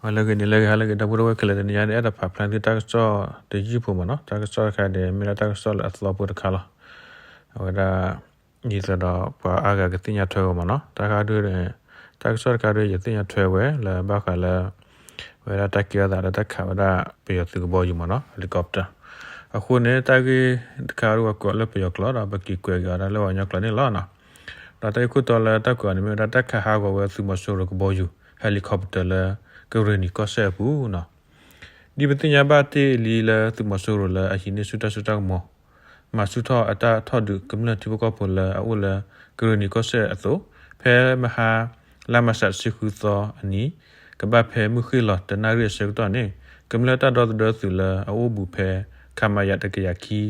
ဝဲလၢဂ့ၤန့ၣ်လၢဂ့ၤ ဟါလၢဂ့ၤ ဒီပုၢ်ဝဲၢ်ခဲလၢာ် တနံၤညါန့ၣ် အဲၣ်ဒိးပာ်ဖျါသုတၢ်ကစီၣ်တယုၢ်ဖိမ့ၢ်နီၤ, တၢ်ကစီၣ်တခါန့ၣ် မ့ၢ်ဒၣ်တၢ်ကစီၣ်လၢအသီဖိတခါလီၤ. အဝဲဒၣ် ဒ်သိးဒီးပှၤအါဂၤကသ့ၣ်ညါထွဲဝဲမ့ၢ်နီၤ, တၢ်ခါဒုန့ၣ် တၢ်ကစီၣ်တခါဒု ယသ့ၣ်ညါထွဲဝဲလၢဘၣ်ဃးလၢ ဝဲဒၣ်တၢ်ကဲထီၣ်သးလၢတၢ်ခးဝဲဒၣ်ပယီၤသုးကဘီယူၤမ့ၢ်နီၤ helicopter. အဃိန့ၣ် တၢ်ဂ့ၢ်တခါဒု ပှၤကိးလၢပယီၤကျိာ်ဒီး ပက့ၤကွဲးက့ၤအီၤဒၣ်လၢပှၤကညီကျိာ်န့ၣ်လီၤ. ဒီးတၢ်ဂ့ၢ်ခိၣ်တီလၢတၢ်ကွဲးအီၤန့ၣ် မ့ၢ်ဝဲဒၣ်တၢ်ခးဟးဂီၤဝဲသုးမီၤစိရိၤကဘီယူၤ helicopter လၢ ကရ့ၣ်နံၤကီၢ်စဲၣ်အပူၤနီၤ. ဒ်ပသ့ၣ်ညါဘၣ်တ့ၢ်လံလၢသုးမီၤစိရိၤလၢအဟံးန့ၢ်ဆူၣ်တၢ်စိတၢ်ကမီၤ မၤဆူၣ်ထီၣ်အတၢ်ထီၣ်ဒုးကမျၢၢ်ထံဖိကီၢ်ဖိလၢအအိၣ်လၢကရ့ၣ်နံၤကီၢ်စဲၣ်အသိး, ဖဲမဟါ လါမၢ်ၡး တဆံဃုသီအနံၤ ကဘၣ်ဖဲမုၢ်ဃ့ၢ်လီၤတနၣ်ရံၣ်အဆၢကတီၢ်န့ၣ် ကမျၢၢ်တၢ်ဒီသဒၢသုးလၢအအိၣ်ဘူးဖဲ ခမရ တကယၤခံ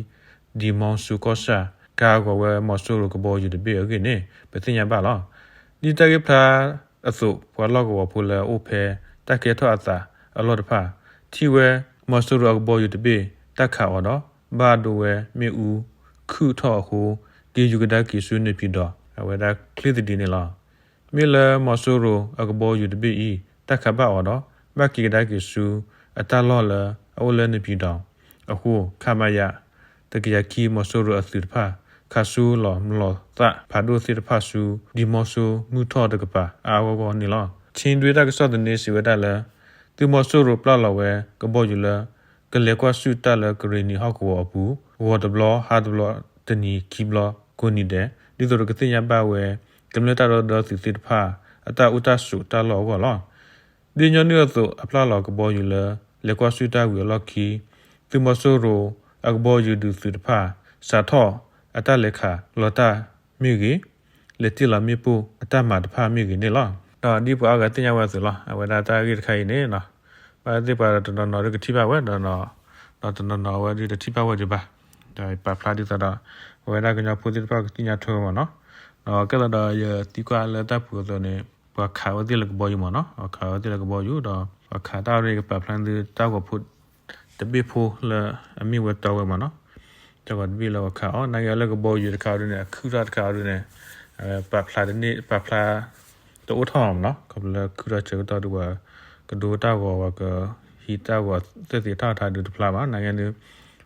ဒံမီဆိကီၢ်ဆၣ် ကဟးဂီၤဝဲမီၤစိရိၤကဘီယူၤတဘ့ၣ်အဂ့ၢ်န့ၣ် ပသ့ၣ်ညါဘၣ်လီၤ. ဒ်တၢ်ဂ့ၢ်ဖျါအသိး ပှၤလီၢ်ကဝီၤဖိလၢအအိၣ်ဖဲတၢ်ကဲထီၣ်အသးအလီၢ်တဖၣ် ထံၣ်ဝဲ မီၤစိရိၤအကဘီယူၤတဘ့ၣ် တၢ်ခးအီၤဒီး ဘၣ်ဒိဝဲမ့ၣ်အူခုၣ်ထီၣ်အဃိ က့ၤယူၤကဒါက့ၤဆူန့ၣ်ပၠံၤဒီး အဝဲဒၣ်ချ့သဒံးန့ၣ်လီၤ. မ့ၢ်လၢမီၤစိရိၤအကဘီယူၤတဘ့ၣ်အံၤ တၢ်ခးဘၣ်အီၤဒီး ဘၣ်က့ၤကဒါက့ၤဆူအတၢ်လီၢ်လၢအအိၣ်လၢန့ၣ်ပၠံၤဒီးအဃိ ခမရ တကယၤခံ မီၤစိရိၤအသုးတဖၣ် ခးဆူလီၤမျိာ်သၣ်ဖးဒိၣ်သ့ၣ်တဖၣ်ဆူ ဒံမီဆိမုၢ်ထီၣ်တကပၤအါအါဂီၢ်ဂီၢ်န့ၣ်လီၤ. ချင်းတွင်း တၢ်ကစီၣ်သန့စံးဝဲဒၣ်လၢ သုးမီၤစိရိၤပျၢ်လီၤဝဲကဘီယူၤလၢ ကလဲၤကွၢ်ဆူၣ်တၢ်လၢကရ့ၣ်နံၤဟီၣ်ကဝီၤအပူၤ ဂီၤတဘျီ ဟါတဘျီ တနံၤခံဘျီ ကိးနံၤဒဲး ဒ်သိးဒီးကသ့ၣ်ညါဘၣ်ဝဲ ကမျၢၢ်တၢ်ဒီသဒၢသုးသ့ၣ်တဖၣ် အတၢ်အိၣ်တၢ်ဆိးတၢ်လီၢ်အဂီၢ်လီၤ. ဒ်ညီနုၢ်အသိး အပျၢ်လီၤကဘီယူၤလၢ လဲၤကွၢ်ဆူၣ်တၢ်ဝံၤအလီၢ်ခံ သုးမီၤစိရိၤအကဘီယူၤဒုးသုးတဖၣ် စးထီၣ်အတၢ်လဲၤခးလီၤတၢ်မ့ၢ်ဂ့ၤ လဲၤတ့ၢ်လီၤမ့ၣ်ပိၢ်အတၢ်မၤတဖၣ်မ့ၢ်ဂ့ၤန့ၣ်လီၤ. ဒီးဒ်ပှၤအါဂၤသ့ၣ်ညါဝဲအသိးလီၤ. အဝဲဒၣ်တၢ်ဂ့ၢ်တခါအံၤန့ၣ် ဘၣ်သ့ၣ်ပှၤတနီၤနီၤဒုးကထံၣ်ဘၣ်ဝဲဒီး ဒီးတနီၤနီၤအဝဲဒုးတထံၣ်ဘၣ်ဝဲဒံးဘၣ်. ဒီးပာ်ဖျါဒ်သိးဒီး အဝဲဒၣ်ကညီဖိသ့ၣ်တဖၣ်ကသ့ၣ်ညါထွဲမ့ၢ်နီၤ. ဒီးကဲသိးဒီးယသံကွၢ်လၢတၢ်ပူၤအသိးန့ၣ် ပှၤခးဝဲသ့ၣ်လၢကဘီယူၤမ့ၢ်နီၤ. ပှၤခးဝဲသ့ၣ်လၢကဘီယူၤဒီး ပှၤခးတၢ်အီၤဒ်န့ၣ် ကပာ်ဖျါသုတၢ်ဂီၤဖိ တဘ့ၣ်ဖိလၢအမ့ၢ်ဝဲတီဝဲမ့ၢ်နီၤ. တၢ်ဂီၤတဘ့ၣ်လၢပှၤခးအီၤ နာ်က့လၢကဘီယူၤတခါအီၤဒ်န့ၣ် အခုၣ်ထီၣ်တခါအီၤဒ်န့ၣ် ပာ်ဖျါတန့ၢ် ပာ်ဖျါတအိၣ်ထီၣ်မ့ၢ်နီၤ. ခီဖျိလၢခုၣ်ထီၣ်ဆၢကတီၢ်ဒုးပှၤကဒိတၢ်ဂီၤ ပှၤကဟံးတၢ်ဂီၤသ့ၣ်သ့ၣ်ထီၣ်ထါဒုးတဖျါဘၣ်. နာ်က့ဒုး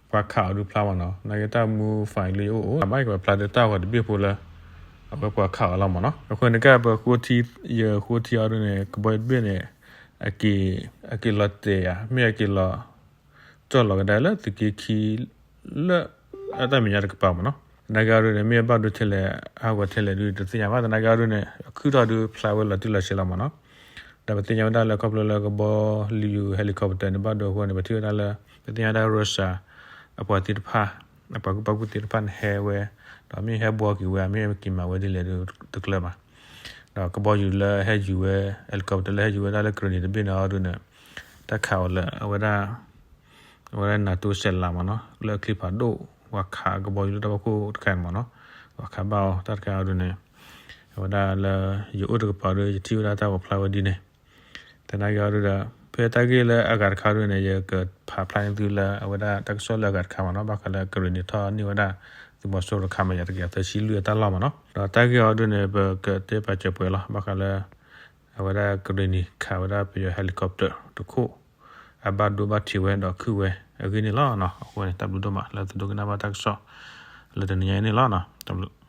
ပှၤခးအီၤဒုးဖျါမ့ၢ်နီၤ. နာ်က့တၢ်မူ file လၢယအိၣ်အိၣ် ဘၣ်ယကပာ်ဖျါဒီးတၢ်ဂီၤတဘ့ၣ်ဖိလၢ အဝဲပှၤခးအီၤလီၤမ့ၢ်နီၤ. အဃိန့ၣ်ကဲပဃိထံ ယဃိထံအီၤဒ်န့ၣ် ကဘီယူၤတဘ့ၣ်န့ၣ် အက့ၤ အက့ၤလီၤတဲာ်ယါ မ့ၢ်အက့ၤလီၤ ကၠီၣ်လီၤကဒါလၢသုးက့ခံ လၢအတၢ်မဲာ်ညါတကပၤမ့ၢ်နီၤ. သနာ်က့အီၤဒ်န့ၣ် မ့ၢ်အဘၣ်ဒိထဲလဲၣ် အါဂီၤထဲလဲၣ်ဒုးတသ့ၣ်ညါဘၣ်. သနာ်က့အီၤဒ်န့ၣ် အခုၣ်ထီၣ်ဒုးဖျါဝဲလီၤတံၢ်လီၤဆဲးလီၤမ့ၢ်နီၤ. ဒီးပသ့ၣ်ညါဝဲဒၣ်လၢခီဖျိလၢကဘီယူၤ helicopter န့ၣ် ဘၣ်ဒိအဃိန့ၣ် ပထံၣ်ဝဲဒၣ်လၢ ပသ့ၣ်ညါဝဲဒၣ် Russia အပှၤသ့ၣ်တဖၣ် အပှၤကူၣ်ဘၣ်ကူၣ်သ့သ့ၣ်တဖၣ်န့ၣ်ဟဲဝဲ ဒီးမ့ၢ်ဟဲဘှီက့ၤဝဲ မ့ၢ်ဟဲက့ၤမၤဝဲဒ်လဲၣ်ဒုးတကျၢၤဘၣ်. ဒီးကဘီယူၤလၢဟဲယူၤဝဲ helicopter လၢဟဲယူၤဝဲဒၣ်လၢကရ့ၣ်နံၤတဘ့ၣ်န့ၣ်အီၤဒ်န့ၣ် တၢ်ခးအီၤလၢအဝဲဒၣ် အဝဲဒၣ် NATO စဲးလးမ့ၢ်နီၤ လၢအချံဖးဒိၣ် ပှၤခးကဘီယူၤလၢတၢ်ဖီခိၣ်တခါန့ၣ်မ့ၢ်နီၤ ပှၤခးဘၣ်အီၤတၢ်တခါအီၤဒ်န့ၣ် အဝဲဒၣ်လၢ ယအိၣ်တကပၤဒီး ယထံၣ်ဝဲဒၣ်တၢ်ဂီၤဖျါဝဲဒ်န့ၣ် သနာ်က့အီၤဒ်ဒီး ဖဲတၢ်ဂ့ၢ်လၢအဂၤတခါဒ်န့ၣ် ယကဖးဖျါန့ၢ်သုလၢ အဝဲဒၣ်တၢ်ကစီၣ်လၢအဂၤတခါမ့ၢ်နီၤ ဘၣ်ဃးလၢကရ့ၣ်နံၤထီၣ်န့ၢ်ဝဲဒၣ် သုးမီၤစိရိၤခမရ တကယၤသၢဆံလွံၢ်အတၢ်လီၢ်မ့ၢ်နီၤ ဒီးတၢ်ဂ့ၢ်အီၤဒ်န့ၣ် ပကတဲပာ်စၢၤပှဲၤလီၤ ဘၣ်ဃးလၢ အဝဲဒၣ်ကရ့ၣ်နံၤခးဝဲဒၣ်ပယီၤ helicopter တခိၣ် အဘၣ်ဒိဘၣ်ထံးဝဲဒီးခုၣ်ဝဲအဂ့ၢ်န့ၣ်လီၤ. အဃိန့ၣ် တၢ်ဘျုးဒိၣ်မးလၢသုဒိကနၣ်ဘၣ်တၢ်ကစီၣ် လၢတနံၤညါအံၤန့ၣ်လီၤ. တၢ်ဘျုး